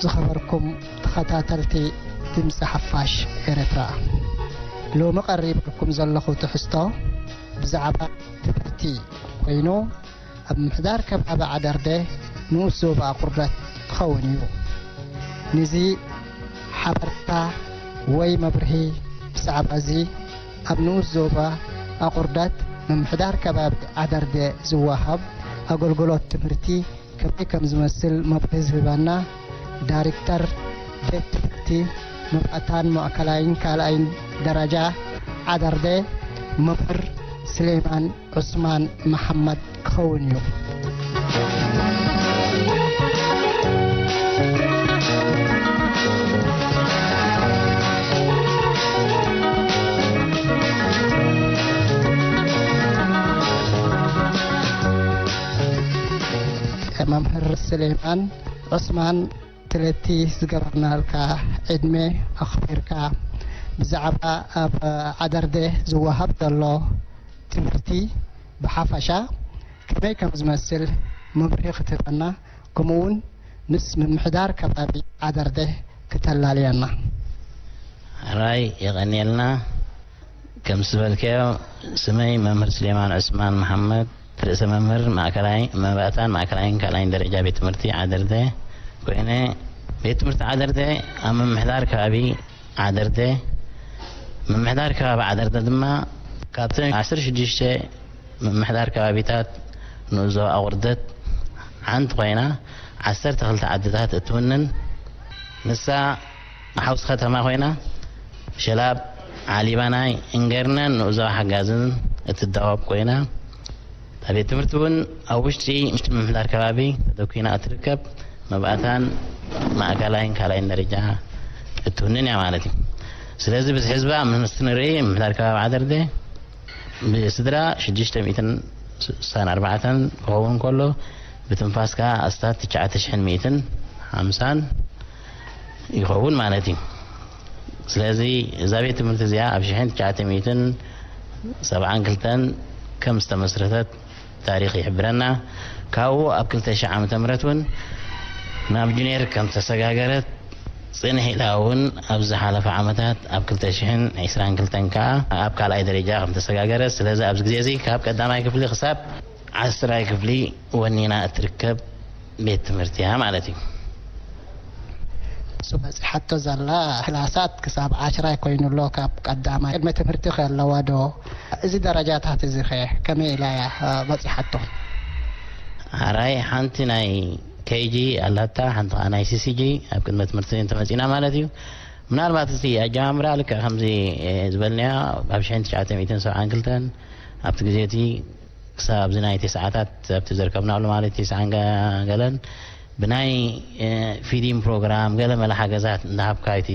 ዝኸበርኩም ተኸታተልቲ ድምፂ ሓፋሽ ኤርትራ፣ ሎሚ ቀሪበልኩም ዘለኹ ትሕዝቶ ብዛዕባ ትምህርቲ ኮይኑ፣ ኣብ ምምሕዳር ከባቢ ዓደርደ ንኡስ ዞባ ኣቑርደት ክኸውን እዩ። ንዚ ሓበርታ ወይ መብርሂ ብዛዕባ እዚ ኣብ ንኡስ ዞባ ኣቑርደት ምምሕዳር ከባቢ ዓደርደ ዝወሃብ ኣገልግሎት ትምህርቲ ከመይ ከም ዝመስል መብርሂ ዝህበና ዳይሬክተር ቤት ትምህርቲ መባእታን ማእከላይን ካልኣይን ደረጃ ዓደርደ መምህር ስሌማን ዑስማን መሓመድ ክኸውን እዩ። መምህር ስሌማን ዑስማን፣ ስለቲ ዝገበርናልካ ዕድመ ኣኽቢርካ ብዛዕባ ኣብ ዓደርደ ዝወሃብ ዘሎ ትምህርቲ ብሓፈሻ ከመይ ከም ዝመስል መብርሂ ክትህበና፣ ከምኡ እውን ምስ ምምሕዳር ከባቢ ዓደርደ ክተላልየና። ሕራይ የቐንየልና። ከም ዝበልከዮ፣ ስመይ መምህር ስሌማን ዑስማን መሓመድ፣ ርእሰ መምህር ማእከላይ መባእታን ማእከላይን ካልኣይን ደረጃ ቤት ትምህርቲ ዓደርደ ኮይነ፣ ቤት ትምህርቲ ዓደርደ ኣብ ምምሕዳር ከባቢ ዓደርደ፣ ምምሕዳር ከባቢ ዓደርደ ድማ ካብተን ዓሰርተ ሽዱሽተ ምምሕዳር ከባቢታት ንኡስ ዞባ ኣቑርደት ሓንቲ ኮይና፣ ዓሰርተ ክልተ ዓድታት እትውንን፣ ንሳ ሓውሲ ከተማ ኮይና፣ ሸላብ፣ ዓሊባናይ፣ እንገርነን ንኡስ ዞባ ሓጋዝን እትዳወብ ኮይና፣ እታ ቤት ትምህርቲ እውን ኣብ ውሽጢ ምምሕዳር ከባቢ ተተኪና እትርከብ መባእታን ማእከላይን ካልኣይን ደረጃ እትውንን እያ ማለት እዩ። ስለዚ፣ ብዝሒ ህዝባ ምስ ንርኢ፣ ምምሕዳር ከባቢ ዓደርደ ብስድራ ሽዱሽተ ሚእትን ስሳን ኣርባዕተን ክኸውን ከሎ፣ ብትንፋስ ከኣ ኣስታት ትሽዓተ ሽሕን ሚእትን ሓምሳን ይኸውን ማለት እዩ። ስለዚ፣ እዛ ቤት ትምህርቲ እዚኣ ኣብ ሽሕን ትሽዓተ ሚእትን ሰብዓን ክልተን ከም ዝተመስረተት ታሪኽ ይሕብረና። ካብኡ ኣብ ክልተ ሽሕ ዓመተ ምህረት እውን ናብ ጁኔር ከም ተሰጋገረት፣ ጽንሕ ኢላ እውን ኣብ ዝሓለፈ ዓመታት ኣብ ክልተ ሽሕን ዕስራን ክልተን ከኣ ኣብ ካልኣይ ደረጃ ከም ተሰጋገረት፣ ስለዚ ኣብዚ ግዜ እዚ ካብ ቀዳማይ ክፍሊ ክሳብ ዓስራይ ክፍሊ ወኒና እትርከብ ቤት ትምህርቲ እያ ማለት እዩ። እሱ በጺሓቶ ዘላ ክላሳት ክሳብ ዓስራይ ኮይኑ ኣሎ፣ ካብ ቀዳማይ ቅድመ ትምህርቲ ከለዋ ዶ? እዚ ደረጃታት እዚ ኸ ከመይ ኢላ እያ፣ እ፣ በጺሓቶ? ኣራይ ሓንቲ ናይ ኬጂ ኣላታ፣ ሓንቲ ኸኣ ናይ ሲሲጂ ኣብ ቅድመ ትምህርቲ እንተመጺና ማለት እዩ። ምናልባት እቲ ኣጀማምራ ልክዕ ከምዚ፣ እ፣ ዝበልናዮ ኣብ ሽሕን ትሽዓተ ሚእትን ሰብዓን ክልተን ኣብቲ ግዜ እቲ ክሳብ ኣብዚ ናይ ተስዓታት ኣብቲ ዘርከብናሉ ማለት ተስዓን ገ-፣ ገለን ብናይ፣ እ፣ ፊዲንግ ፕሮግራም ገለ መለ ሓገዛት እንዳሃብካ እቲ፣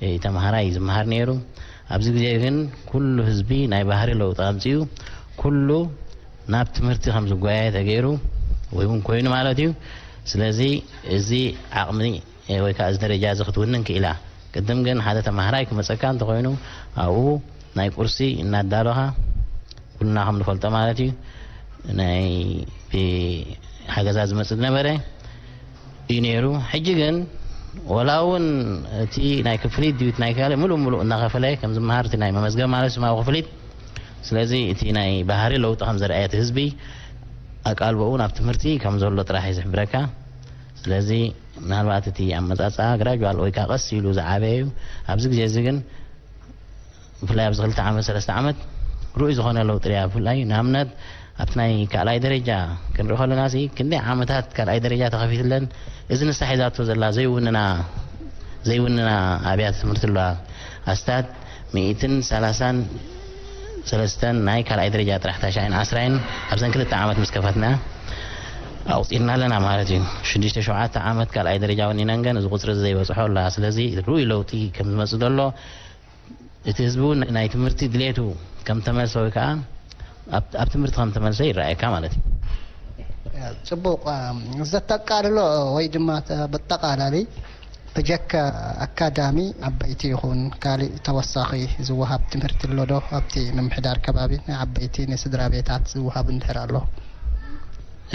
እ፣ ተምሃራይ እዩ ዝመሃር ነይሩ። ኣብዚ ግዜ ግን ኩሉ ህዝቢ ናይ ባህሪ ለውጢ ኣምጺኡ ኩሉ ናብ ትምህርቲ ከም ዝጓየ ተገይሩ ወይ እውን ኮይኑ ማለት እዩ። ስለዚ እዚ ዓቕሚ፣ እ፣ ወይ ከዓ እዚ ደረጃ እዚ ክትውንን ክኢላ። ቅድም ግን ሓደ ተምሃራይ ክመጸካ እንተኾይኑ ኣብኡ ናይ ቁርሲ እናዳለኻ ኩልና ከም ንፈልጦ ማለት እዩ ናይ ብሓገዛ ዝመጽእ ዝነበረ እዩ ነይሩ። ሕጂ ግን ወላ እውን እቲ ናይ ክፍሊት ድዩ እቲ ናይ ካልእ ምሉእ ምሉእ እናኸፈለ ከም ዝመሃር እቲ ናይ መመዝገብ ማለት ስማዊ ክፍሊት። ስለዚ እቲ ናይ ባህሪ ለውጢ ከም ዘርኣየ እቲ ህዝቢ ኣቃልቦኡ ናብ ትምህርቲ ከም ዘሎ ጥራሕ እዩ ዝሕብረካ። ስለዚ ምናልባት እቲ ኣመጻጽኣ ግራጁዋል ወይ ከዓ ቀስ ኢሉ ዝዓበየ እዩ። ኣብዚ ግዜ እዚ ግን ብፍላይ ኣብዚ ክልተ ዓመት፣ ሰለስተ ዓመት ርኡይ ዝኾነ ለውጢ ርኣ። ብፍላይ ንኣብነት ኣብቲ ናይ ካልኣይ ደረጃ ክንርኢ ከለና ሲ፣ ክንደይ ዓመታት ካልኣይ ደረጃ ተኸፊትለን፣ እዚ ንሳ ሒዛቶ ዘላ ዘይውንና፣ ዘይውንና ኣብያተ ትምህርቲ ኣለዋ። ኣስታት ሚእትን ሰላሳን ሰለስተን ናይ ካልኣይ ደረጃ ጥራሕ ታሽዓይን ዓስራይን ኣብዘን ክልተ ዓመት ምስ ከፈትና ኣቑጺርና ኣለና ማለት እዩ። ሽዱሽተ ሸውዓተ ዓመት ካልኣይ ደረጃ ወኒነን ግን እዚ ቁጽሪ እዚ ዘይበጽሖ ኣለዋ። ስለዚ ርኡይ ለውጢ ከም ዝመጽእ ዘሎ፣ እቲ ህዝቢ እውን ናይ ትምህርቲ ድሌቱ ከም ተመልሰ ወይ ከዓ ኣብ፣ ኣብ ትምህርቲ ከም ተመልሰ ይረኣየካ ማለት እዩ። ጽቡቕ፣ እም፣ ዘጠቃልሎ ወይ ድማ ተ-፣ በጠቓላሊ ብጀካ ኣካዳሚ ዓበይቲ ይኹን ካልእ ተወሳኺ ዝወሃብ ትምህርቲ ኣሎ ዶ? ኣብቲ ምምሕዳር ከባቢ ናይ ዓበይቲ ንስድራ ቤታት ዝወሃብ እንድሕር ኣሎ?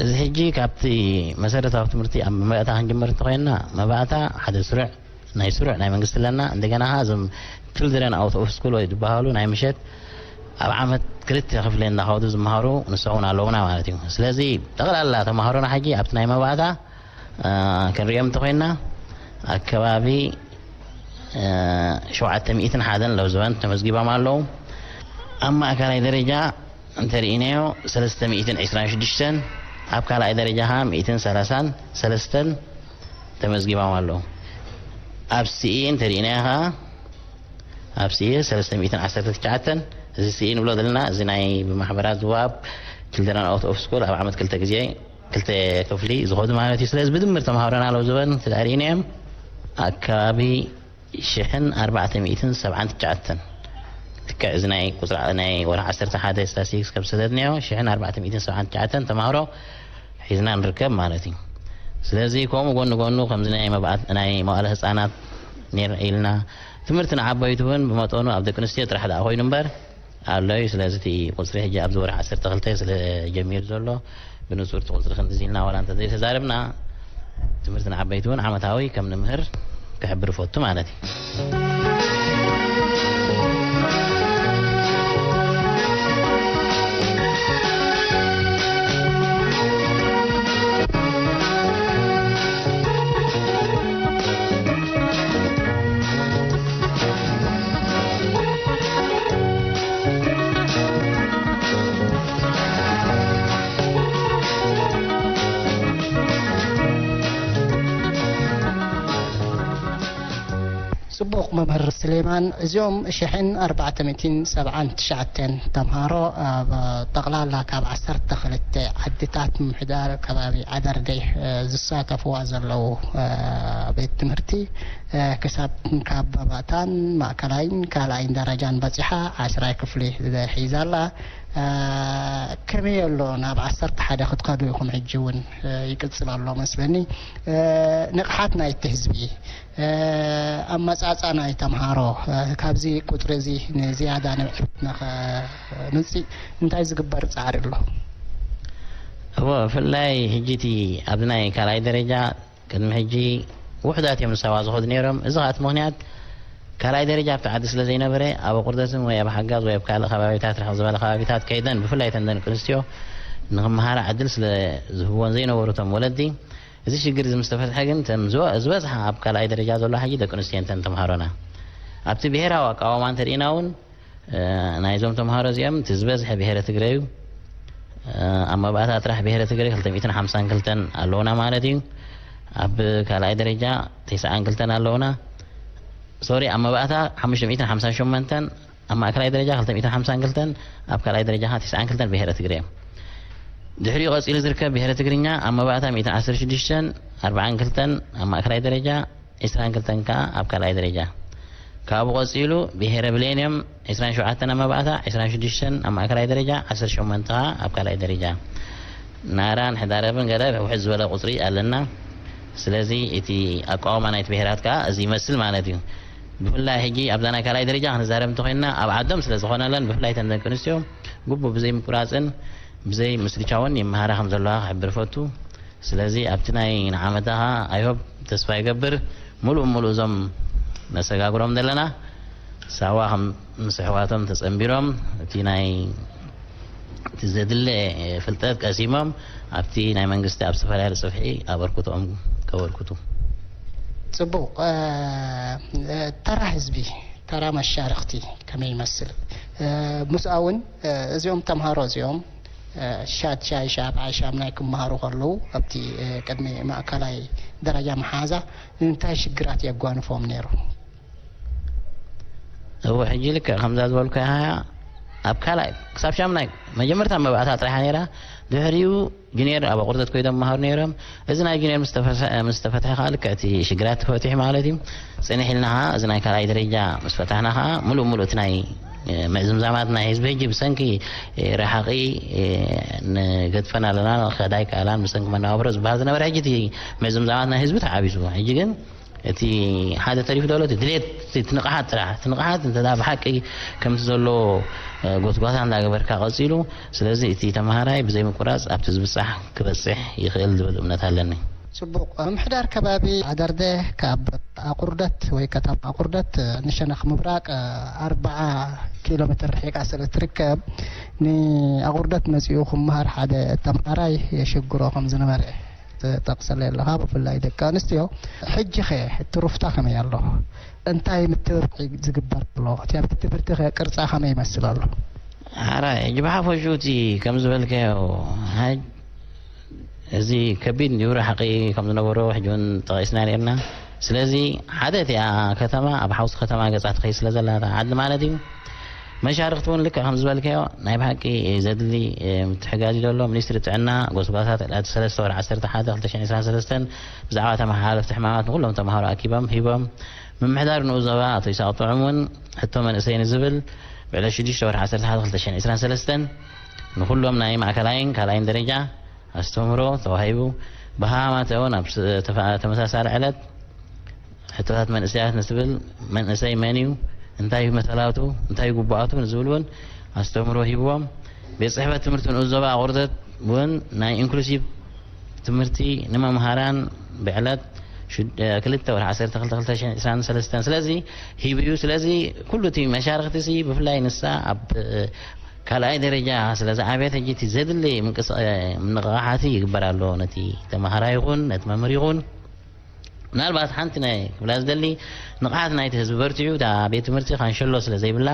እዚ ሕጂ ካብቲ መሰረታዊ ትምህርቲ ኣብ መባእታ ክንጅምር እንተኾይንና፣ መባእታ ሓደ ስሩዕ፣ ናይ ስሩዕ ናይ መንግስቲ ኣለና። እንደገና ኸዓ እዞም ችልድረን ኣውት ኦፍ ስኩል ወይ ዝበሃሉ ናይ ምሸት ኣብ ዓመት ክልተ ክፍሊ እንዳኸዱ ዝመሃሩ ንሶም እውን ኣለዉና ማለት እዩ። ስለዚ ጠቕላላ ተምሃሮና ሕጂ ኣብቲ ናይ መባእታ፣ አ፣ ክንሪኦም እንተኾይንና ኣከባቢ፣ አ፣ ሸውዓተ ሚእትን ሓደን ለውዝበን ተመዝጊቦም ኣለዉ። ኣብ ማእከላይ ደረጃ እንተርኢናዮ ሰለስተ ሚእትን ዕስራን ሽዱሽተን፣ ኣብ ካልኣይ ደረጃ ኸዓ ሚእትን ሰላሳን ሰለስተን ተመዝጊቦም ኣለዉ። ኣብ ሲኢ እንተርኢናዮ ኸዓ ኣብ ሲኢ ሰለስተ ሚእትን ዓሰርተ ትሽዓተን፣ እዚ ሲኢ ንብሎ ዘለና፣ እዚ ናይ ብማሕበራት ዝወሃብ ችልድረን ኣውት ኦፍ ስኩል ኣብ ዓመት ክልተ ግዜ፣ ክልተ ክፍሊ ዝኸዱ ማለት እዩ። ስለዚ ብድምር ተምሃሮና ኣለዉ ዝበን ተዳሪእናዮም ኣከባቢ ሽሕን ኣርባዕተ ሚእትን ሰብዓን ትሽዓተን። ልክዕ እዚ ናይ ቁጽሪ ናይ ወርሒ ዓሰርተ ሓደ ስታስቲክስ ከም ዝሰደድናዮ፣ ሽሕን ኣርባዕተ ሚእትን ሰብዓን ትሽዓተን ተምሃሮ ሒዝና ንርከብ ማለት እዩ። ስለዚ ከምኡ ጎኒ ጎኑ ከምዚ ናይ መብኣት-፣ ናይ መዋእለ ህጻናት ነይር ኢልና፣ ትምህርቲ ንዓበይቱ እውን ብመጠኑ ኣብ ደቂ ኣንስትዮ ጥራሕ ደኣ ኮይኑ እምበር ኣሎ እዩ። ስለዚ እቲ ቁጽሪ ሕጂ ኣብዚ ወርሒ ዓሰርተ ክልተ ስለ ጀሚሩ ዘሎ፣ ብንጹር እቲ ቁጽሪ ክንድዚ ኢልና ዋላ እንተ ዘይተዛረብና፣ ትምህርቲ ንዓበይቲ እውን ዓመታዊ ከም ንምህር ክሕብር እፈቱ ማለት እዩ። ጽቡቕ መምህር ስሌማን፣ እዚኦም ሽሕን ኣርባዕተ ሚእትን ሰብዓን ትሽዓተን ተምሃሮ ኣብ ጠቕላላ ካብ ዓሰርተ ክልተ ዓድታት ምምሕዳር ከባቢ ዓደርደይ፣ እ፣ ዝሳተፍዋ ዘለዉ፣ እ፣ ቤት ትምህርቲ፣ እ፣ ክሳብ ካብ መባእታን ማእከላይን ካልኣይን ደረጃን በጺሓ ዓስራይ ክፍሊ ሒዛ ኣላ። እ፣ ከመይ ኣሎ ናብ ዓሰርተ ሓደ ክትከዱ ኢኹም ሕጂ እውን፣ እ፣ ይቅጽል ኣሎ መስለኒ። እ፣ ንቕሓት ናይቲ ህዝቢ፣ እ፣ ኣመጻጽኣ ናይ ተምሃሮ፣ እ፣ ካብዚ ቁጽሪ እዚ ንዝያዳ ንብዕት ንኸምጽእ እንታይ ዝግበር ጻዕሪ ኣሎ? እወ፣ ብፍላይ ሕጂ እቲ ኣብዚ ናይ ካልኣይ ደረጃ ቅድሚ ሕጂ ውሑዳት እዮም ንሳዋ ዝኸዱ ነይሮም። እዚ ኸኣ እቲ ምኽንያት ካልኣይ ደረጃ ኣብቲ ዓዲ ስለ ዘይነበረ፣ ኣብ ኣቑርደትን ወይ ኣብ ሓጋዝ ወይ ኣብ ካልእ ከባቢታት፣ ርሕቕ ዝበለ ከባቢታት ከይደን፣ ብፍላይ እተን ደቂ ኣንስትዮ ንኽመሃራ ዕድል ስለ ዝህብወን ዘይነበሩ እቶም ወለዲ፣ እዚ ሽግር እዚ ምስ ተፈትሐ ግን፣ እተን ዝወ-፣ ዝበዝሓ ኣብ ካልኣይ ደረጃ ዘሎ ሕጂ ደቂ ኣንስትዮ እተን ተምሃሮና። ኣብቲ ብሄራዊ ኣቃውማ እንተርኢና እውን፣ እ፣ ናይዞም ተምሃሮ እዚኦም እቲ ዝበዝሐ ብሄረ ትግረ እዩ። እ፣ ኣብ መባእታ ጥራሕ ብሄረ ትግረ ክልተ ሚእትን ሓምሳን ክልተን ኣለዉና ማለት እዩ። ኣብ ካልኣይ ደረጃ ተስዓን ክልተን ኣለዉና። ሶሪ፣ ኣብ መባእታ ሓሙሽተ ሚእትን ሓምሳን ሸሞንተን፣ ኣብ ማእከላይ ደረጃ ክልተ ሚእትን ሓምሳን ክልተን፣ ኣብ ካልኣይ ደረጃ ኸዓ ተስዓን ክልተን ብሄረ ትግረ እዮም። ድሕሪኡ ቀጺሉ ዝርከብ ብሄረ ትግርኛ ኣብ መባእታ ሚእትን ዓሰርተ ሽዱሽተን፣ ኣርብዓን ክልተን፣ ኣብ ማእከላይ ደረጃ ዕስራን ክልተን ከኣ ኣብ ካልኣይ ደረጃ። ካብኡ ቀጺሉ ብሄረ ብሌን እዮም፣ ዕስራን ሸውዓተን ኣብ መባእታ፣ ዕስራን ሽዱሽተን ኣብ ማእከላይ ደረጃ፣ ዓሰርተ ሸሞንተ ከኣ ኣብ ካልኣይ ደረጃ። ናራን ሕዳረብን ገለ ውሕድ ዝበለ ቁጽሪ ኣለና። ስለዚ እቲ ኣቃውማ ናይቲ ብሄራት ከኣ እዚ ይመስል ማለት እዩ። ብፍላይ ሕጂ ኣብዛ ናይ ካልኣይ ደረጃ ክንዛረብ እንተኾይንና፣ ኣብ ዓዶም ስለ ዝኾነለን፣ ብፍላይ እተን ደቂ ኣንስትዮ ግቡእ ብዘይ ምቁራጽን ብዘይ ምስልቻውን ይመሃራ ከም ዘለዋ ክሕብር እፈቱ። ስለዚ ኣብቲ ናይ ንዓመታ ኸኣ፣ I hope፣ ተስፋ ይገብር፣ ምሉእ ምሉእ እዞም ነሰጋግሮም ዘለና ሳዋ ከም ምስ ኣሕዋቶም ተጸንቢሮም፣ እቲ ናይ፣ እቲ ዘድለ ፍልጠት ቀሲሞም፣ ኣብቲ ናይ መንግስቲ ኣብ ዝተፈላለየ ጽፍሒ ኣበርክቶኦም ከበርክቱ። ጽቡቕ። እ፣ ተራ ህዝቢ፣ ተራ መሻርኽቲ ከመይ ይመስል? እ፣ ምስኣ እውን፣ እ፣ እዚኦም ተምሃሮ እዚኦም፣ እ፣ ሻድሻይ፣ ሻብዓይ፣ ሻምናይ ክመሃሩ ከለዉ፣ ኣብቲ፣ እ፣ ቅድሚ ማእከላይ ደረጃ መሓዛ፣ እንታይ ሽግራት የጓንፎም ነይሩ? እወ፣ ሕጂ ልክዕ ከምዛ ዝበልኩ እያ። ኣብ ካልኣይ ክሳብ ሻምናይ መጀመርታ መባእታ ጥራይ እያ ነይራ። ድሕሪኡ ጁኒየር ኣብ ኣቑርደት ኮይዶም መሃሩ ነይሮም። እዚ ናይ ጁኒየር ምስ ተፈሰ-፣ ምስ ተፈትሐ ከኣ ልክዕ እቲ ሽግራት ተፈቲሑ ማለት እዩ። ጽንሕ ኢልና ከኣ እዚ ናይ ካልኣይ ደረጃ ምስ ፈታሕና ከኣ ምሉእ ምሉእ እቲ ናይ፣ እ፣ ምዕዝምዛማት ናይ ህዝቢ ሕጂ ብሰንኪ፣ እ፣ ረሓቒ፣ እ፣ ንገድፈን ኣለና፣ ንኸዳ ኣይከኣላን ብሰንኪ መነባብሮ ዝበሃል ዝነበረ ሕጂ እቲ ምዕዝምዛማት ናይ ህዝቢ ተዓቢሱ። ሕጂ ግን እቲ ሓደ ተሪፉ ዘሎ እቲ ድሌት፣ እቲ ንቕሓት ጥራሕ፣ እቲ ንቕሓት እንተ ደኣ ብሓቂ ከምቲ ዘሎ፣ እ፣ ጎስጓሳ እንዳገበርካ ቀጺሉ፣ ስለዚ እቲ ተመሃራይ ብዘይ ምቁራጽ ኣብቲ ዝብጻሕ ክበጽሕ ይኽእል ዝብል እምነት ኣለኒ። ጽቡቕ። ምምሕዳር ከባቢ ዓደርደ ካብ ኣቑርደት ወይ ከተማ ኣቑርደት ንሸነኽ ምብራቕ ኣርብዓ ኪሎ ሜትር ርሒቓ ስለ እትርከብ፣ ንኣቑርደት መጺኡ ክመሃር ሓደ ተምሃራይ የሸግሮ ከም ዝነበረ ትጠቕሰለይ ኣለኻ፣ ብፍላይ ደቂ ኣንስትዮ። ሕጂኸ እቲ ሩፍታ ከመይ ኣሎ? እንታይ ምትብባዕ ዝግበር ኣሎ? እቲ ቤት ትምህርቲኸ ቅርጻ ከመይ ይመስል ኣሎ? ሓራይ፣ ሕጂ ብሓፈሽኡ እቲ ከም ዝበልካዮ፣ ሓ-፣ እዚ ከቢድ እንድዩ፣ ራሕቂ ከም ዝነበሮ ሕጂ እውን ጠቒስና ነርና። ስለዚ ሓደ እቲኣ ከተማ ኣብ ሓውሲ ከተማ ገጻ ትኸይድ ስለ ዘላ እታ ዓዲ ማለት እዩ። መሻርኽቲ እውን ልክዕ ከም ዝበልካዮ ናይ ብሓቂ ዘድሊ፣ እ፣ ምትሕጋዝ እዩ ዘሎ። ሚኒስትሪ ጥዕና ጎስጓሳት ዕለት ሰለስተ ወርሒ ዓሰርተ ሓደ ክልተ ሽሕን ዕስራን ሰለስተን ብዛዕባ ተመሓላለፍቲ ሕማማት ንኩሎም ተምሃሮ ኣኪቦም ሂቦም። ምምሕዳር ንኡስ ዞባ ኣቶ ይስሐቅ ጥዑም እውን ሕቶ መንእሰይ ንዝብል ብዕለት ሽዱሽተ ወርሒ ዓሰርተ ሓደ ክልተ ሽሕን ዕስራን ሰለስተን ንኩሎም ናይ ማእከላይን ካልኣይን ደረጃ ኣስተምህሮ ተዋሂቡ። ብሃማተ እውን ኣብ ስ-፣ ተፋ-፣ ተመሳሳሊ ዕለት ሕቶታት መንእሰያት ንትብል መንእሰይ መን እዩ፣ እንታይ እዩ መሰላቱ፣ እንታይ እዩ ግቡኣቱ ንዝብል እውን ኣስተምህሮ ሂብዎም። ቤት ጽሕፈት ትምህርቲ ንኡስ ዞባ ኣቑርደት እውን ናይ ኢንክሉሲቭ ትምህርቲ ንመምሃራን ብዕለት ሽድ-፣ እ፣ ክልተ ወርሒ ዓሰርተ ክልተ ክልተ ሽሕን ዕስራን ሰለስተን ስለዚ ሂቡ እዩ። ስለዚ ኩሉ እቲ መሻርኽቲ ሲ ብፍላይ ንሳ ኣብ፣ እ፣ ካልኣይ ደረጃ ስለ ዝዓበየት ሕጂ እቲ ዘድሊ ምንቅስ-፣ እ፣ ምንቕቓሓት ይግበር ኣሎ። ነቲ ተመሃራይ ይኹን ነቲ መምህር ይኹን ምናልባት ሓንቲ ናይ ክብላ ዝደሊ ንቕሓት ናይቲ ህዝቢ በርቲዑ እታ ቤት ትምህርቲ ካንሸሎ ስለ ዘይብላ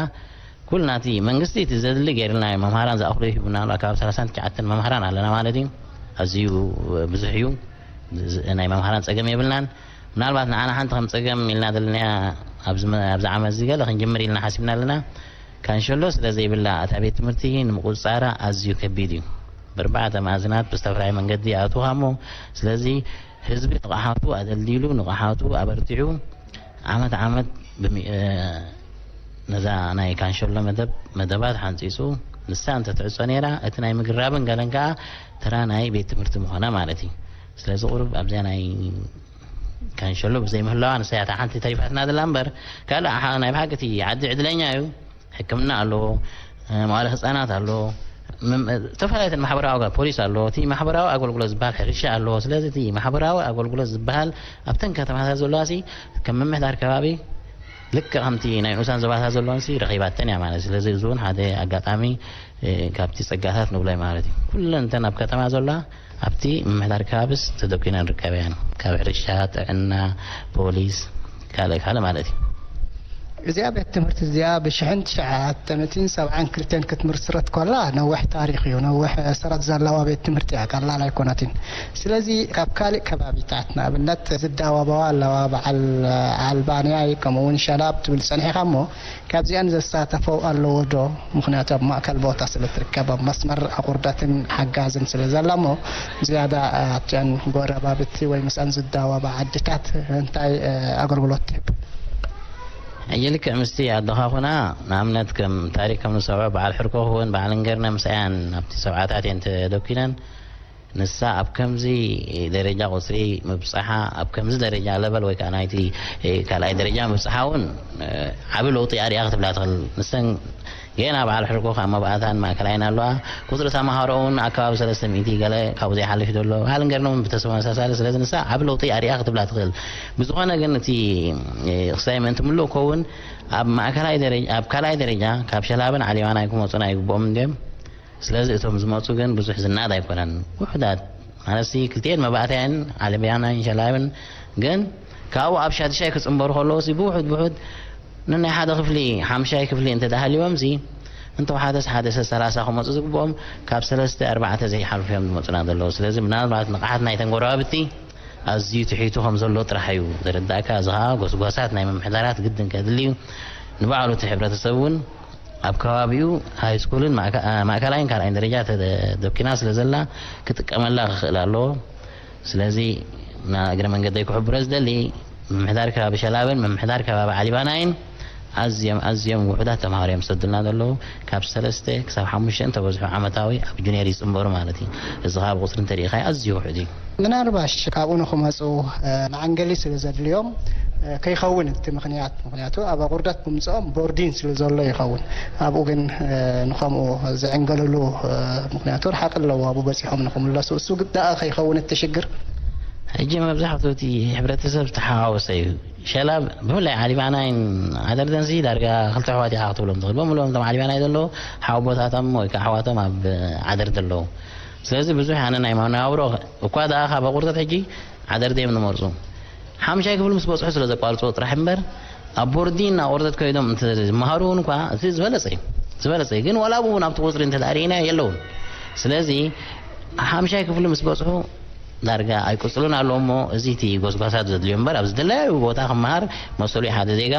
ኩልና እቲ መንግስቲ እቲ ዘድሊ ገይርልና እዩ። መምሃራን ዝኣኽሎ ሂቡና ኣሎ። ኣካባቢ ሰላሳን ትሽዓተን መምሃራን ኣለና ማለት እዩ። ኣዝዩ ብዙሕ እዩ። ዝ-፣ ናይ መምሃራን ጸገም የብልናን። ምናልባት ንዓና ሓንቲ ከም ጸገም ኢልና ዘለና ኣብዚ መ-፣ ኣብዚ ዓመት እዚ ገለ ክንጅምር ኢልና ሓሲብና ኣለና። ካንሸሎ ስለ ዘይብላ እታ ቤት ትምህርቲ ንምቁጽጻራ ኣዝዩ ከቢድ እዩ። ብርባዕተ መኣዝናት ብዝተፈላለየ መንገዲ ይኣትውኻ እሞ፣ ስለዚ ህዝቢ ንቕሓቱ ኣደልዲሉ፣ ንቕሓቱ ኣበርቲዑ፣ ዓመት ዓመት ብሚ-፣ እ፣ ነዛ ናይ ካንሸሎ መደብ፣ መደባት ሓንጺጹ፣ ንሳ እንተትዕጾ ነይራ፣ እቲ ናይ ምግራብን ገለን ከኣ ተራ ናይ ቤት ትምህርቲ ምኾነ ማለት እዩ። ስለዚ ቁሩብ ኣብዚኣ ናይ ካንሸሎ ብዘይምህላዋ፣ ንሳ እያ እታ ሓንቲ ተሪፋትና ዘላ እምበር፣ ካልእ ሓ-፣ ናይ ብሓቂ እቲ ዓዲ ዕድለኛ እዩ። ሕክምና ኣለዎ፣ እ፣ መዋለ ህጻናት ኣለዎ፣ ም-፣ ዝተፈላለዩ ማሕበራዊ ኣገልግሎት፣ ፖሊስ ኣለዎ፣ እቲ ማሕበራዊ ኣገልግሎት ዝበሃል ሕርሻ ኣለዎ። ስለዚ እቲ ማሕበራዊ ኣገልግሎት ዝበሃል ኣብተን ከተማታት ዘለዋ ሲ ከም ምምሕዳር ከባቢ ልክዕ ከምቲ ናይ ንኡሳን ዞባታት ዘለወን ሲ ረኺባተን እያ ማለት። ስለዚ እዚ እውን ሓደ ኣጋጣሚ፣ እ፣ ካብቲ ጸጋታት ንብሎ ማለት እዩ። ኩለን እተን ኣብ ከተማ ዘለዋ ኣብቲ ምምሕዳር ከባቢስ ተደኲነን ርከባ እየን። ካብ ሕርሻ፣ ጥዕና፣ ፖሊስ፣ ካልእ ካልእ ማለት እዩ። እዚኣ ቤት ትምህርቲ እዚኣ ብሽሕን ትሽዓተ ሚእትን ሰብዓን ክልተን ክትምስረት ከላ ነዊሕ ታሪኽ እዩ። ነዊሕ ሰረት ዘለዋ ቤት ትምህርቲ እያ፣ ቀላል ኣይኮነትን። ስለዚ ካብ ካልእ ከባቢታት ንኣብነት ዝዳወባዋ ኣለዋ፣ በዓል ኣልባንያ ከምኡ እውን ሸላብ ትብል ጸኒሕኻ እሞ ካብዚኣን ዘሳተፈው ኣለዎ ዶ? ምኽንያቱ ኣብ ማእከል ቦታ ስለ ትርከብ፣ ኣብ መስመር ኣቑርደትን ሓጋዝን ስለ ዘላ እሞ ዝያዳ ኣብቲኣን ጎረባብቲ ወይ ምስኣን ዝዳወባ ዓድታት እንታይ፣ እ፣ ኣገልግሎት ትህብ? ሕጂ ልክዕ ምስቲ ኣደኻኹና ንኣብነት ከም ታሪክ ከም ንሰምዖ በዓል ሕርኮ ክውን በዓል እንገርነ ምስኣያን ኣብቲ ሰብዓታት እየን ተደኪነን። ንሳ ኣብ ከምዚ ደረጃ ቁጽሪ ምብጽሓ፣ ኣብ ከምዚ ደረጃ ለበል ወይ ከኣ ናይቲ ካልኣይ ደረጃ ምብጽሓ እውን ዓቢ ለውጢ ኣርእያ ክትብላ ትኽእል። ንሰን ገና በዓል ሕርኮ ካብ መባእታን ማእከላይን ኣለዋ። ቁጽሪ ተማሃሮ እውን ኣከባቢ ሰለስተ ሚእቲ ገለ ካብኡ ዘይሓልፍ ዘሎ። በዓል እንገርነ እውን ብተመሳሳሊ። ስለዚ ንሳ ዓቢ ለውጢ ኣርእያ ክትብላ ትኽእል። ብዝኾነ ግን እቲ ክሳይ ምእንቲ ምሉእ ክኸውን ኣብ ማእከላይ ደረጃ፣ ኣብ ካልኣይ ደረጃ ካብ ሸላብን ዓሊባናይ ክመጹና ይግብኦም እንድዮም። ስለዚ እቶም ዝመጹ ግን ብዙሕ ዝነኣድ ኣይኮነን። ውሑዳት፣ ማለትሲ ክልቲኤን መባእታየን ዓለብያናይን ሸላብን ግን ካብኡ ኣብ ሻድሻይ ክጽንበሩ ከለዉ ሲ ብውሑድ ብውሑድ ንናይ ሓደ ክፍሊ ሓምሻይ ክፍሊ እንተ ደሃልዎም ሲ እንተወሓደስ ሓደ ሰ-፣ ሰላሳ ክመጹ ዝግብኦም ካብ ሰለስተ ኣርባዕተ ዘይሓልፉ እዮም ዝመጹና ዘለዉ። ስለዚ ምናልባት ንቕሓት ናይተን ጎረባብቲ ኣዝዩ ትሒቱ ከም ዘሎ ጥራሕ እዩ ዝርዳእካ። እዚ ኸኣ ጎስጓሳት ናይ ምምሕዳራት ግድን ከድሊ እዩ። ንባዕሉ እቲ ሕብረተሰብ እውን ኣብ ከባቢኡ ሃይስኩልን ማእከ-፣ ማእከላይን ካልኣይን ደረጃ ተደኪና ስለ ዘላ ክጥቀመላ ክኽእል ኣለዎ። ስለዚ ና-፣ እግረ መንገደይ ክሕብሮ ዝደሊ ምምሕዳር ከባቢ ሸላብን ምምሕዳር ከባቢ ዓሊባናይን ኣዝዮም ኣዝዮም ውሑዳት ተምሃሮ እዮም ዝሰዱልና ዘለዉ። ካብ ሰለስተ ክሳብ ሓሙሽተ እንተበዝሑ ዓመታዊ ኣብ ጁኒየር ይጽንበሩ ማለት እዩ። እዚ ኸኣ ብቁጽሪ እንተሪኢኻዮ ኣዝዩ ውሑድ እዩ። ምናልባሽ ካብኡ ንኽመጹ፣ እ፣ መዐንገሊ ስለ ዘድልዮም፣ እ፣ ከይኸውን እቲ ምኽንያት። ምኽንያቱ ኣብ ኣቑርደት ብምጽኦም ቦርዲን ስለ ዘሎ ይኸውን። ኣብኡ ግን፣ እ፣ ንኸምኡ ዝዕንገሉሉ፣ እ፣ ምኽንያቱ ርሓቕ ኣለዎ ኣብኡ በጺሖም ንኽምለሱ። እሱ ግዳኣ ከይኸውን እቲ ሽግር። ሕጂ መብዛሕትኡ እቲ ሕብረተሰብ ዝተሓዋወሰ እዩ። ሸላ ብፍላይ ዓሊባናይን ዓደርደንሲ ዳርጋ ክልተ ኣሕዋት ኢኻ ክትብሎም ትኽእል። በሙሉኦም እቶም ዓሊባናይ ዘለዉ ሓወቦታቶም ወይ ከዓ ኣሕዋቶም ኣብ ዓደርዲ ኣለዉ። ስለዚ ብዙሕ ኣነ ናይ መነባብሮ እኳ ደኣ ካብ ኣቑርደት ሕጂ ዓደርዲ እዮም ዝመርጹ። ሓምሻይ ክፍሊ ምስ በጽሑ ስለ ዘቋርጽዎ ጥራሕ እምበር ኣብ ቦርዲን ኣቑርደት ከይዶም እንተ ዝመሃሩ እውን እኳ እቲ ዝበለጸ እዩ። ዝበለጸ እዩ። ግን ዋላ ኣብኡ እውን ኣብቲ ቁጽሪ እንተ ደኣ ርኢናዮ የለውን። ስለዚ ሓምሻይ ክፍሊ ምስ በጽሑ ዳርጋ ኣይቅጽሉን ኣለዉ እሞ፣ እዚ እቲ ጎስጓሳት ዘድልዮ እምበር፣ ኣብ ዝደለያዩ ቦታ ክመሃር መሰሉ እዩ ሓደ ዜጋ።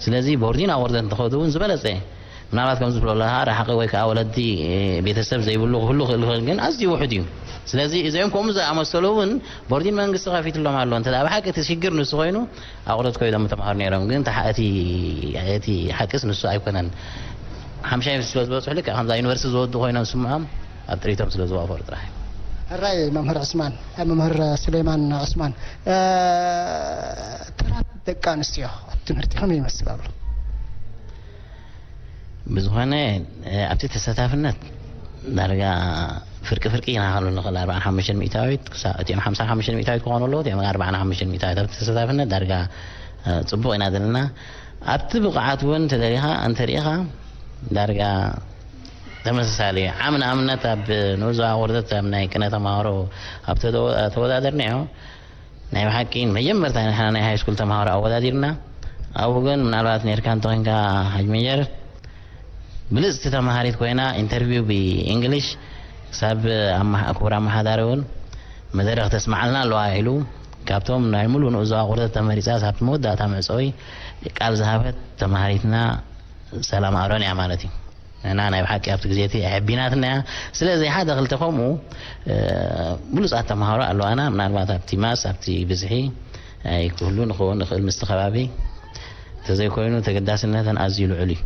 ስለዚ ቦርዲን ኣቑርደት እንተኸዱ እውን ዝበለጸ። ምናልባት ከምዚ ትብሎ ኣለኻ፣ ረሓቒ ወይ ከዓ ወለዲ፣ ቤተሰብ ዘይብሉ ክህሉ ክእል ይኽእል፣ ግን ኣዝዩ ውሑድ እዩ። ስለዚ እዚኦም ከምኡ ዝኣመሰሉ እውን ቦርዲን መንግስቲ ከፊትሎም ኣሎ። እንተ ደኣ ብሓቂ እቲ ሽግር ንሱ ኮይኑ፣ ኣቑርደት ኮይዶም ምተምሃሩ ነይሮም። ግን እቲ ሓ-፣ እቲ፣ እቲ ሓቅስ ንሱ ኣይኮነን። ሓምሻይ ስለ ዝበጽሑ ልክዕ ከምዛ ዩኒቨርሲቲ ዝወዱ ኮይኖም ዝስምዖም ኣብ ጥሪቶም ስለ ዝዋፈሩ ጥራሕ እዩ። ሕራይ መምህር ዑስማን፣ መምህር ስሌማን ዑስማን፣ እ፣ ተራት ደቂ ኣንስትዮ ኣብ ትምህርቲ ከመይ ይመስል ኣሎ? ብዝኾነ፣ እ፣ ኣብቲ ተሳታፍነት ዳርጋ ፍርቂ ፍርቂ ኢና ክንብል ንኽእል። ኣርብዓን ሓሙሽተን ሚእታዊት ክሳ-፣ እቲኦም ሓምሳን ሓሙሽተን ሚእታዊት ክኾኑ ኣለዉ፣ እቲኦም ኣርብዓን ሓሙሽተን ሚእታዊት ኣብቲ ተሳታፍነት ዳርጋ፣ እ፣ ጽቡቕ ኢና ዘለና። ኣብቲ ብቕዓት እውን እንተ ደሊኻ፣ እንተ ርኢኻ፣ ዳርጋ ተመሳሳሊ እዩ። ዓም ንኣብነት ኣብ ንኡዝ ዞባ ኣቑርደት ኣብ ናይ ቅነ ተምሃሮ ኣብ ተወ-፣ ተወዳደርናዮ፣ ናይ ብሓቂ መጀመርታ ንሕና ናይ ሃይ ስኩል ተምሃሮ ኣወዳዲርና። ኣብኡ ግን ምናልባት ነርካ እንተኾይንካ ሓጅ ሜጀር፣ ብልጽቲ ተምሃሪት ኮይና ኢንተርቪው ብእንግሊሽ ክሳብ ኣመሓ-፣ ክቡር ኣመሓዳሪ እውን መደረ ክተስምዓልና ኣለዋ ኢሉ ካብቶም ናይ ሙሉእ ንኡዝ ዞባ ኣቑርደት ተመሪጻ ኣብቲ መወዳእታ መዕጸዊ ቃል ዝሃበት ተምሃሪትና ሰላም ኣሮን እያ ማለት እዩ። ንሕና ናይ ብሓቂ ኣብቲ ግዜ እቲ ኣዐቢናትና እያ። ስለዚ ሓደ ክልተ ከምኡ፣ እ፣ ብሉጻት ተምሃሮ ኣለዋና። ምናልባት ኣብቲ ማስ፣ ኣብቲ ብዝሒ ኣይክህሉ ንኸውን ንኽእል ምስቲ ከባቢ። እንተዘይኮይኑ ተገዳስነተን ኣዝዩ ልዑል እዩ።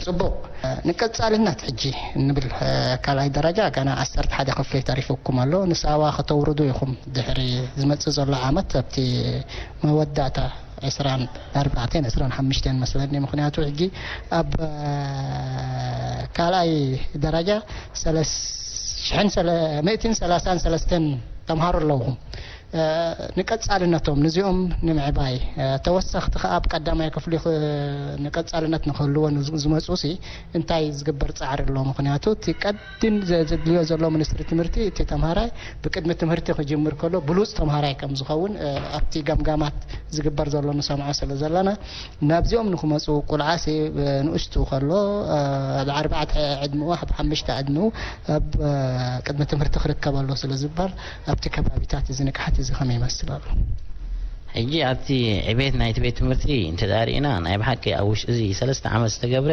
ጽቡቕ። ንቀጻልነት ሕጂ እንብል፣ ካልኣይ ደረጃ ገና ዓሰርተ ሓደ ክፍሊ ተሪፉኩም ኣሎ። ንሳዋ ከተውርዱ ኢኹም ድሕሪ ዝመጽእ ዘሎ ዓመት ኣብቲ መወዳእታ ዕስራን ኣርባዕተን፣ ዕስራን ሓሙሽተን መስለኒ። ምኽንያቱ ሕጂ ኣብ ካልኣይ ደረጃ ሰለስ-፣ ሽሕን ሰለ-፣ ሚእትን ሰላሳን ሰለስተን ተምሃሮ ኣለውኹም። እ፣ ንቀጻልነቶም፣ ንዚኦም ንምዕባይ፣ እ፣ ተወሰኽቲ ከኣ ኣብ ቀዳማይ ክፍሊ ኽ-፣ ንቀጻልነት ንክህልዎ ንዝ-፣ ዝመጹ ሲ እንታይ ዝግበር ጻዕሪ ኣሎ? ምኽንያቱ እቲ ቀድም ዘ-፣ ዘድልዮ ዘሎ ሚኒስትሪ ትምህርቲ እቲ ተምሃራይ ብቅድሚ ትምህርቲ ክጅምር ከሎ ብሉጽ ተምሃራይ ከም ዝኸውን፣ እ፣ ኣብቲ ገምጋማት ዝግበር ዘሎ ንሰምዖ ስለ ዘለና፣ ናብዚኦም ንክመጹ ቁልዓሲ፣ እ፣ ንእሽቱ ከሎ፣ እ፣ ኣብ ኣርባዕተ ዕድመኡ፣ ኣብ ሓሙሽተ ዕድመኡ ኣብ፣ እ፣ ቅድሚ ትምህርቲ ክርከብ ኣሎ ስለ ዝበሃል፣ ኣብቲ ከባቢታት እዚ ንቅሓት እዚ ከመይ ይመስል ኣሎ? ሕጂ ኣብቲ ዕቤት ናይቲ ቤት ትምህርቲ እንተ ደኣ ርኢና፣ ናይ ብሓቂ ኣብ ውሽጢ እዚ ሰለስተ ዓመት ዝተገብረ፣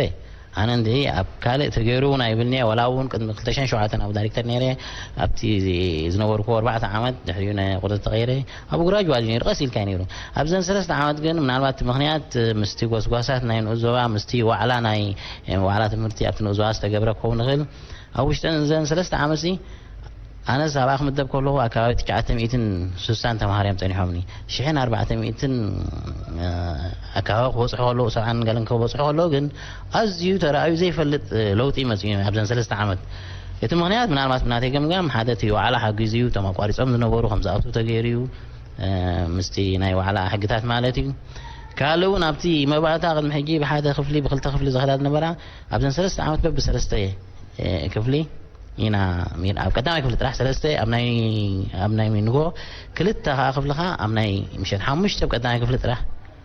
ኣነ እንድዒ ኣብ ካልእ ተገይሩ እውን ኣይብልን'የ። ዋላ እውን ቅድሚ ክልተ ሽሕን ሸውዓተን ኣብ ዳይሬክተር ነይረ፣ ኣብቲ ዝነበርኩዎ ኣርባዕተ ዓመት ድሕሪኡ ናይ ቁርደት ተቐይረ፣ ኣብኡ ግራጅዋል እዩ ነይሩ፣ ቀስ ኢልካ እዩ ነይሩ። ኣብዘን ሰለስተ ዓመት ግን ምናልባት እቲ ምኽንያት ምስቲ ጎስጓሳት ናይ ንኡስ ዞባ፣ ምስቲ ዋዕላ ናይ፣ ዋዕላ ትምህርቲ ኣብቲ ንኡስ ዞባ ዝተገብረ ክኸውን ይኽእል። ኣብ ውሽጠን እዘን ሰለስተ ዓመትሲ ኣነስ ኣብኣ ክምደብ ከለኹ ኣብ ከባቢ ትሽዓተ ሚእትን ስሳን ተምሃሮ እዮም ጸኒሖምኒ። ሽሕን ኣርባዕተ ሚእትን፣ እ፣ ኣካባቢ ክበጽሑ ከለዉ፣ ሰብዓን ገለን ክበጽሑ ከለዉ ግን ኣዝዩ ተራእዩ ዘይፈልጥ፣ እ፣ ለውጢ መጺኡ ኣብዘን ሰለስተ ዓመት። እቲ ምኽንያት ምናልባት ብናተይ ገምጋም ሓደ እቲ ዋዕላ ሓጊዙ እዩ፣ እቶም ኣቋሪጾም ዝነበሩ ከም ዝኣትዉ ተገይሩ እዩ፣ እ፣ ምስቲ ናይ ዋዕላ ሕግታት ማለት እዩ። ካልእ እውን ኣብቲ መባእታ ቅድሚ ሕጂ ብሓደ ክፍሊ ብክልተ ክፍሊ ዝኸዳ ዝነበራ ኣብዘን ሰለስተ ዓመት በብሰለስተ፣ እ፣ ክፍሊ ኢና ሜዳ ኣብ ቀዳማይ ክፍሊ ጥራሕ ሰለስተ፣ ኣብ ናይ፣ ኣብ ናይ ንግሆ ክልተ ከኣ ክፍልኻ ኣብ ናይ ምሸት ሓሙሽተ ኣብ ቀዳማይ ክፍሊ ጥራሕ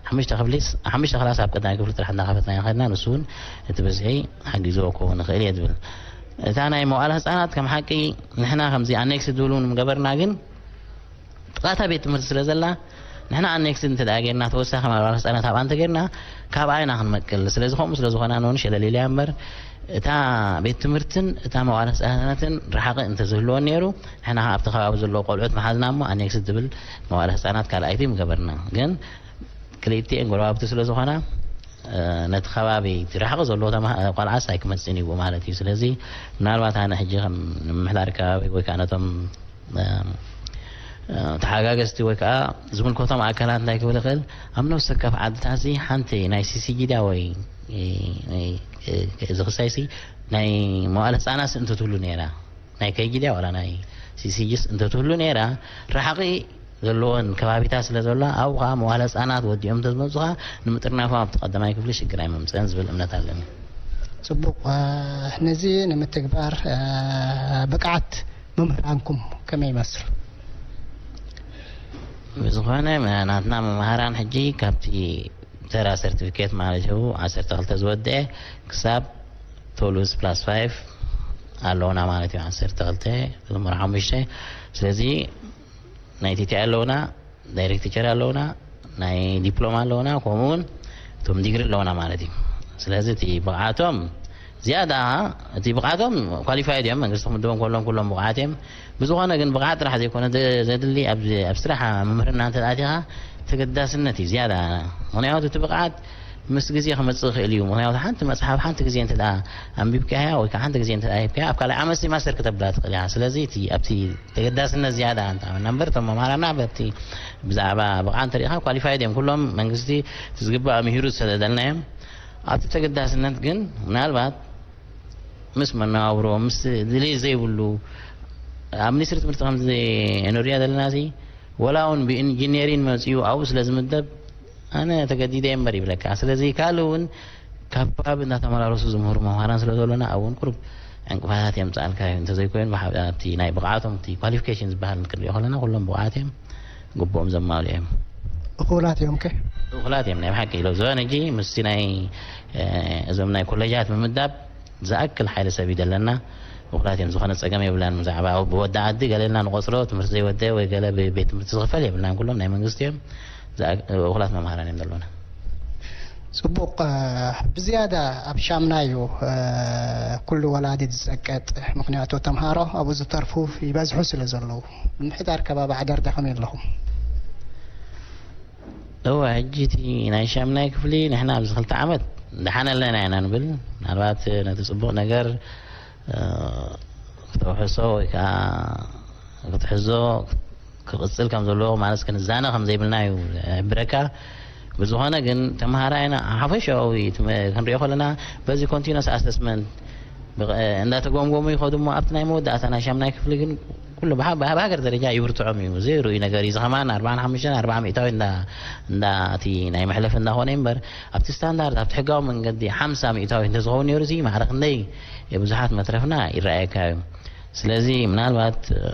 ሓሙሽተ ክፍሊስ ሓሙሽተ ክላስ ኣብ ቀዳማይ ክፍሊ ጥራሕ እንዳኸፈትና ኢና ከድና። ንሱ እውን እቲ ብዝሒ ሓጊዝዎ ክኸውን ይኽእል እየ ዝብል። እታ ናይ መዋእለ ህፃናት ከም ሓቂ ንሕና ከምዚ ኣኔክስ ዝብል እውን ምገበርና፣ ግን ጥቓታ ቤት ትምህርቲ ስለ ዘላ ንሕና ኣኔክስ እንተ ደኣ ጌርና ተወሳኺ መዋእለ ህፃናት ኣብኣ እንተ ጌርና ካብኣ ኢና ክንመቅል። ስለዚ ከምኡ ስለ ዝኾና ንውን ሸለል ኢለያ እምበር እታ ቤት ትምህርትን እታ መዋእለ ህፃናትን ርሓቒ እንተዝህልወን ነይሩ ንሕና ኣብቲ ከባቢ ዘለዉ ቆልዑት መሓዝና እሞ ኣኔክስ ዝብል መዋእለ ህፃናት ካልኣይቲ ምገበርና። ግን ክልቲኤን ጎረባብቲ ስለ ዝኾና፣ እ፣ ነቲ ከባቢ እቲ ርሕቂ ዘለዎ ተማ-፣ ቆልዓስ ኣይክመጽእን እዩ ማለት እዩ። ስለዚ ምናልባት ኣነ ሕጂ ከም ንምምሕዳር ከባቢ ወይ ከኣ ነቶም፣ እ፣ እ፣ ተሓጋገዝቲ ወይ ከኣ ዝምልከቶም ኣካላት እንታይ ክብል ይኽእል፣ ኣብ ነፍሲ ወከፍ ዓድታትሲ ሓንቲ ናይ ሲሲጊዳ ወይ፣ እ፣ እ፣ እዚ ክሳይሲ ናይ መዋእለ ህጻናትሲ እንተትህሉ ነይራ፣ ናይ ከይጊዳ ዋላ ናይ ሲሲጂስ እንተትህሉ ነይራ፣ ርሕቂ ዘለወን ከባቢታት ስለ ዘሎ፣ ኣብኡ ኸዓ መዋለ ህጻናት ወዲኦም እንተዝመጹ ኸዓ ንምጥርናፎም ኣብቲ ቀዳማይ ክፍሊ ሽግር ኣይመምጽእን ዝብል እምነት ኣለኒ። ጽቡቕ። እ፣ ነዚ ንምትግባር፣ እ፣ ብቕዓት መምህራንኩም ከመይ ይመስል? ብዝኾነ፣ መ-፣ ናትና መምሃራን ሕጂ ካብቲ ተራ ሰርቲፊኬት ማለት እዩ፣ ዓሰርተ ክልተ ዝወድአ ክሳብ ቶሉስ ፕላስ ፋይቭ ኣለውና ማለት እዩ። ዓሰርተ ክልተ ተደምሮ ሓሙሽተ። ስለዚ ናይ ቲቲኣይ ኣለውና፣ ዳይሬክት ቲቸር ኣለውና፣ ናይ ዲፕሎማ ኣለውና፣ ከምኡ እውን እቶም ዲግሪ ኣለውና ማለት እዩ። ስለዚ እቲ ብቕዓቶም ዝያዳ፣ እቲ ብቕዓቶም ኳሊፋይድ እዮም፣ መንግስቲ ክምድቦም ከሎም ኩሎም ብቑዓት እዮም። ብዝኾነ ግን ብቕዓት ጥራሕ ዘይኮነ ደ-፣ ዘድሊ ኣብ፣ ኣብ ስራሕ ምምህርና እንተ ኣቲኻ ተገዳስነት እዩ ዝያዳ። ምኽንያቱ እቲ ብቕዓት ምስ ግዜ ክመጽእ ይኽእል እዩ። ምኽንያቱ ሓንቲ መጽሓፍ ሓንቲ ግዜ እንተ ደኣ ኣንቢብካያ ወይ ከዓ ሓንቲ ግዜ እንተ ደኣ ሂብካያ፣ ኣብ ካልኣይ ዓመት ማስተር ክተብላ ትኽእል ኢኻ። ስለዚ እቲ፣ ኣብቲ ተገዳስነት ዝያዳ እንተኣመና እምበር፣ እቶም መምሃራና በቲ ብዛዕባ ብቕዓት እንተሪኢኻ ኳሊፋይድ እዮም። ኩሎም መንግስቲ እቲ ዝግባእ ምሂሩ ዝሰደደልና እዮም። ኣብቲ ተገዳስነት ግን ምናልባት ምስ መነባብሮ፣ ምስ ድሌት ዘይብሉ፣ ኣብ ሚኒስትሪ ትምህርቲ ከምዚ እንሪኦ ዘለና እዚ፣ ወላ እውን ብኢንጂነሪን መፂኡ ኣብኡ ስለ ዝምደብ፣ ኣነ ተገዲደ እየ እምበር ይብለካ። ስለዚ ካልእ እውን ካብ ከባቢ እንዳተመላለሱ ዝምህሩ መምሃራን ስለ ዘሎና፣ ኣብኡ እውን ቁሩብ ዕንቅፋታት የምፅኣልካ እዩ። እንተዘይኮይኑ፣ ብሓ-፣ ኣብቲ ናይ ብቕዓቶም፣ እቲ ኳሊፊኬሽን ዝበሃል ክንሪኦ ከለና፣ ኩሎም ብቑዓት እዮም፣ ግቡኦም ዘማልኡ እዮም። እኹላት እዮም ከ? እኹላት እዮም፣ ናይ ብሓቂ ኢሎ። ዝሆነ ሕጂ ምስቲ ናይ፣ እ፣ እዞም ናይ ኮሌጃት ምምዳብ ዝኣክል ሓይለ ሰብ እዩ ዘለና። እኹላት እዮም፣ ዝኾነ ጸገም የብላን። ብዛዕባ ኣብ ወዲ ዓዲ ገለ ኢልና ንቖጽሮ፣ ትምህርቲ ዘይወደ ወይ ገለ ብ-፣ ቤት ትምህርቲ ዝኽፈል የብልናን። ኩሎም ናይ መንግስቲ እዮም። ዝኣ-፣ እኹላት መምሃራን እዮም ዘለዉና። ጽቡቕ፣ እ፣ ብዝያዳ ኣብ ሻምናዩ፣ እ፣ ኩሉ ወላዲ ዝጸቀጥ፣ ምኽንያቱ ተምሃሮ ኣብኡ ዝተርፉ ይበዝሑ ስለ ዘለዉ። ምምሕዳር ከባቢ ዓደርዳ ከመይ ኣለኹም? እወ፣ ሕጂ እቲ ናይ ሻምናይ ክፍሊ ንሕና ኣብዚ ክልተ ዓመት ደሓን ኣለና ኢና ንብል። ምናልባት ነቲ ጽቡቕ ነገር፣ እ፣ ክተውሕሶ ወይ ከኣ ክትሕዞ ክቕጽል ከም ዘለዎ ማለት ክንዛነ ከም ዘይብልና እዩ ዝሕብረካ። ብዝኾነ ግን ተምሃራይና ሓፈሻዊ እቲ መ-፣ ክንሪኦ ከለና በዚ ኮንቲኑስ ኣሰስመንት ብቐ-፣ እንዳተጎምጎሙ ይኸዱ እሞ ኣብቲ ናይ መወዳእታ ናይ ሻምናይ ክፍሊ ግን ኩሉ ብሃ-፣ ብሃ-፣ ብሃገር ደረጃ ይብርትዖም እዩ። ዘይርኡይ ነገር እዩ። እዚ ከማን ኣርባዓን ሓሙሽተን ኣርባዓ ሚእታዊ እንዳ፣ እንዳ እቲ ናይ መሕለፊ እንዳኾነ እምበር ኣብቲ ስታንዳርድ፣ ኣብቲ ሕጋዊ መንገዲ ሓምሳ ሚእታዊ እንተዝኸውን ነይሩ እዚ ማዕረ ክንደይ ብዙሓት መትረፍና ይረኣየካ እዩ። ስለዚ ምናልባት፣ እ፣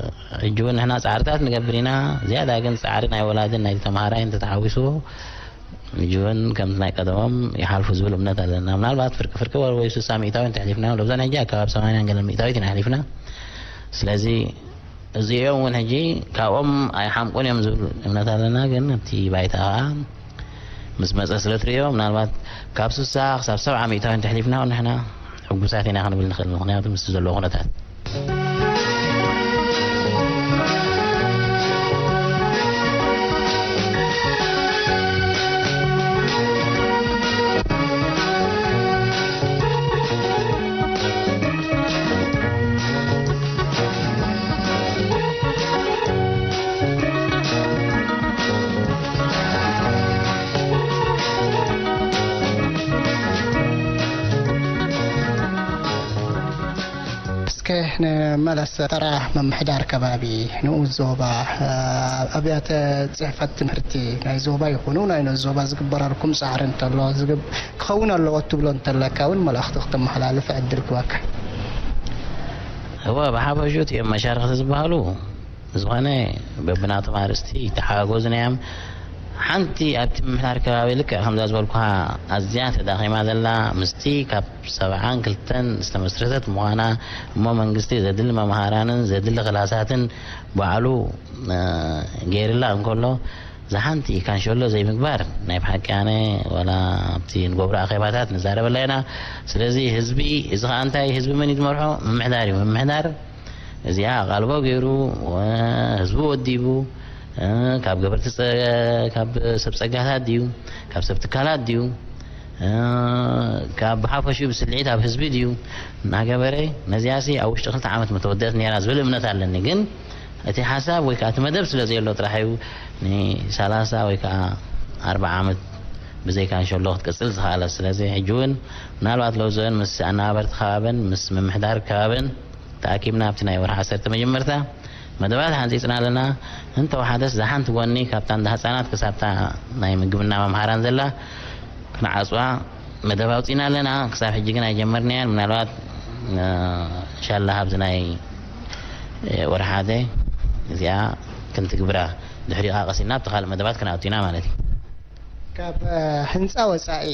ሕጂ እውን ንሕና ጻዕርታት ንገብር ኢና። ዝያዳ ግን ጻዕሪ ናይ ወላድን ናይ ተምሃራይን እንተተሓዊስዎ ሕጂ እውን ከምቲ ናይ ቀደሞም ይሓልፉ ዝብል እምነት ኣለና። ምናልባት ፍርቂ ፍርቂ ወር ወይ ስሳ ሚእታዊ እንተሕሊፍና፣ ለብዛን ሕጂ ኣከባቢ ሰማንያን ገለ ሚእታዊት ኢና ኣሕሊፍና። ስለዚ እዚኦም እውን ሕጂ ካብኦም ኣይሓምቁን እዮም ዝብል እምነት ኣለና። ግን እቲ ባይታ ኸዓ ምስ መጸ ስለ ትርእዮ፣ ምናልባት ካብ ስሳ ክሳብ ሰብዓ ሚእታዊ እንተሕሊፍና ንሕና ሕጉሳት ኢና ክንብል ንኽእል። ምኽንያቱ ምስቲ ዘለዎ ኩነታት። እስከ ንመለስ። ተራ ምምሕዳር ከባቢ፣ ንኡስ ዞባ፣ ኣብያተ ጽሕፈት ትምህርቲ ናይ ዞባ ይኹኑ ናይ ንኡስ ዞባ ዝግበረልኩም ጻዕሪ እንተሎ ዝግብ-፣ ክኸውን ኣለዎ እትብሎ እንተለካ እውን መልእኽቲ ክተመሓላልፍ ዕድል ክወካ። እወ፣ ብሓፈሽኡ እቲኦም መሻርኽቲ ዝበሃሉ ዝኾነ በብናቶም ኣርእስቲ ይተሓጋገዙ እዮም። ሓንቲ ኣብቲ ምምሕዳር ከባቢ ልክዕ ከምዛ ዝበልኩኻ ኣዝያ ተዳኺማ ዘላ ምስቲ ካብ ሰብዓን ክልተን ዝተመስረተት ምዃና እሞ መንግስቲ ዘድሊ መምሃራንን ዘድሊ ክላሳትን ባዕሉ ገይርላ እንከሎ እዛ ሓንቲ ካንሸሎ ዘይምግባር ናይ ብሓቂ ኣነ ዋላ ኣብቲ ንገብሮ ኣኼባታት ንዛረበላ ኢና። ስለዚ ህዝቢ እዚ ኸዓ እንታይ ህዝቢ መን እዩ ዝመርሖ? ምምሕዳር እዩ። ምምሕዳር እዚኣ ኣቓልቦ ገይሩ ህዝቡ ወዲቡ ካብ ገበርቲ ካብ ሰብ ጸጋታት ድዩ ካብ ሰብ ትካላት ድዩ ካብ ብሓፈሽኡ ብስልዒት ኣብ ህዝቢ ድዩ እናገበረ ነዚኣሲ ኣብ ውሽጢ ክልተ ዓመት መተወደእት ነይራ ዝብል እምነት ኣለኒ። ግን እቲ ሓሳብ ወይ ከዓ እቲ መደብ ስለ ዘየሎ ጥራሕ እዩ ንሳላሳ ወይ ከዓ ኣርባዓ ዓመት ብዘይካ እንሸሎ ክትቅፅል ዝኸኣለት። ስለዚ ሕጂ እውን ምናልባት ሎዞን ምስ ኣነባበርቲ ከባብን ምስ ምምሕዳር ከባብን ተኣኪብና ኣብቲ ናይ ወርሒ ዓሰርተ መጀመርታ መደባት ሓንፂፅና ኣለና። እንተወሓደስ ዝሓንቲ ጎኒ ካብታ እንዳ ህፃናት ክሳብታ ናይ ምግብና መምሃራን ዘላ ክንዓፅዋ መደብ ኣውፂና ኣለና። ክሳብ ሕጂ ግን ኣይጀመርናያን። ምናልባት እንሻላ ኣብዚ ናይ ወርሒ ሓደ እዚኣ ክንትግብራ ድሕሪኡ ከዓ ቀሲልና ኣብቲ ካልእ መደባት ክንኣቱ ኢና ማለት እዩ። ካብ ህንፃ ወፃኢ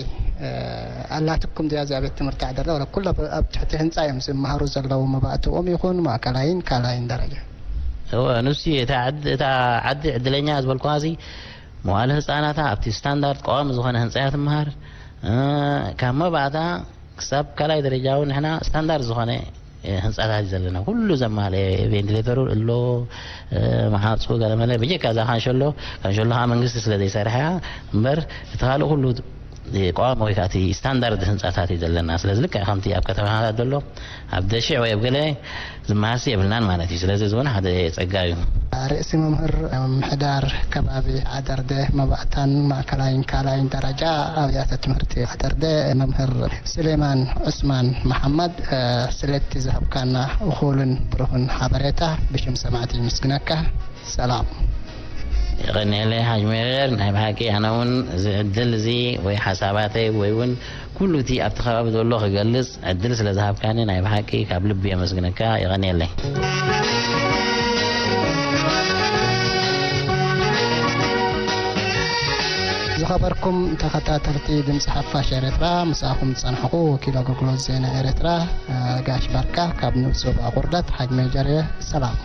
ኣላትኩም ድያ እዚኣ ቤት ትምህርቲ ዓደርዳ ወላ ኩሎ ኣብ ትሕቲ ህንፃ እዮም ዝመሃሩ ዘለዉ መባእትኦም ይኹን ማእከላይን ካልኣይን ደረጃ? እወ ንሱ እታ ዓዲ ዕድለኛ ዝበልኩኻ ሲ መዋለ ህፃናታ ኣብቲ ስታንዳርድ ቀዋሚ ዝኾነ ህንፃ እያ ትመሃር። ካብ መባእታ ክሳብ ካልኣይ ደረጃ እውን ንሕና ስታንዳርድ ዝኾነ ህንፃታት እዩ ዘለና። ኩሉ ዘማለአ ቬንቲሌተሩ ኣሎ፣ መዓፁ ገለመለ ብጀካ እዛ ካንሸሎ ካንሸሎ ከዓ መንግስቲ ስለ ዘይሰርሐ እምበር እቲ ካልእ ኩሉ ቀዋሚ ወይ ከዓ እቲ ስታንዳርድ ህንፃታት እዩ ዘለና። ስለዚ ልክዕ ከምቲ ኣብ ከተማታት ዘሎ ኣብ ደሽዕ ወይ ኣብ ገለ ዝመሃርሲ የብልናን ማለት እዩ። ስለዚ እዚ እውን ሓደ ፀጋ እዩ። ርእሲ መምህር ምምሕዳር ከባቢ ዓደርደ መባእታን ማእከላይን ካልኣይን ደረጃ ኣብያተ ትምህርቲ ዓደርደ መምህር ስሌማን ዑስማን መሓመድ ስለቲ ዝሃብካና እኹልን ብሩኽን ሓበሬታ ብሽም ሰማዕቲ ይምስግነካ። ሰላም። የቐንየለይ ሓጅ ሜሬር። ናይ ብሓቂ ኣነ እውን እዚ ዕድል እዚ ወይ ሓሳባተይ ወይ እውን ኩሉ እቲ ኣብቲ ከባቢ ዘሎ ክገልጽ ዕድል ስለ ዝሃብካኒ ናይ ብሓቂ ካብ ልቢ የመስግነካ። የቐንየለይ። ዝኸበርኩም ተኸታተልቲ ድምፂ ሓፋሽ ኤርትራ፣ ምሳኹም ዝጸናሕኹ ወኪል ኣገልግሎት ዜና ኤርትራ ጋሽ ባርካ ካብ ንኡስ ዞባ ቁርደት ሓጅ ሜጀር እየ። ሰላም።